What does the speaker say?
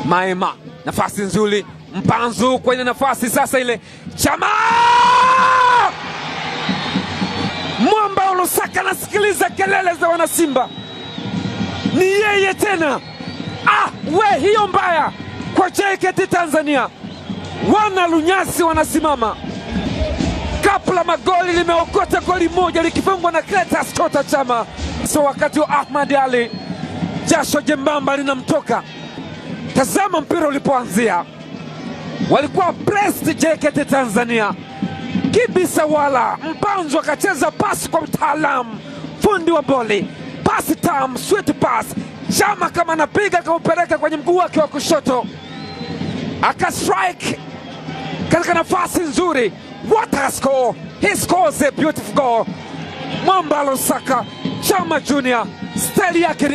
Maema, nafasi nzuri, Mpanzu kwenye nafasi sasa, ile Chama Mwamba Lusaka anasikiliza kelele za wanasimba, ni yeye tena. Ah, we hiyo mbaya kwa JKT Tanzania, wana lunyasi wanasimama. Kapu la magoli limeokota goli moja likifungwa na Clatous Chota Chama. So wakati wa Ahmad Ali jasho jembamba linamtoka. Tazama mpira ulipoanzia, walikuwa pressed JKT Tanzania. Kibisawala Mpanzu akacheza pasi kwa mtaalamu fundi wa boli, pasi tam, sweet pass. Chama kama anapiga akaupeleka kwenye mguu wake wa kushoto, akastrike katika nafasi nzuri. What a score! He scores a beautiful goal. Mwamba Lusaka Chama Junior, staili yake ni